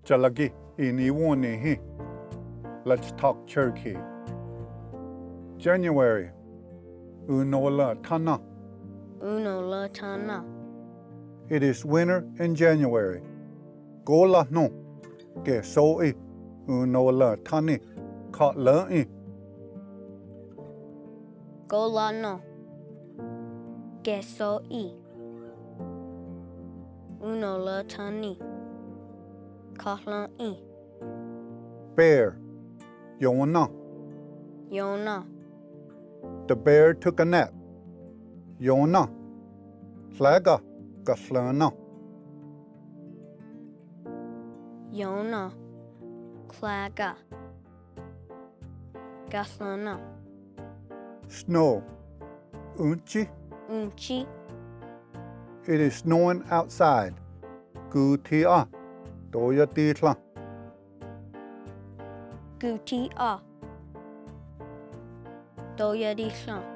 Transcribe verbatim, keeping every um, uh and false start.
Chalaki ini wónhni hi. Let's talk Cherokee. January. Unola tana. Unola tana. It is winter in January. Kolahnó. Keso'i. Unola tani. Ka'lani. Kolahnó. Keso'i. Unola tani. Ka'lani. Bear. Yona. Yona. The bear took a nap. Yona. Khlaga. Kahlana. Yona. Khlaga. Kahlana. Snow. Unchi. Unchi. It is snowing outside. Kuti'a. Toya tihllan. Kuti'a. Toya tihllan.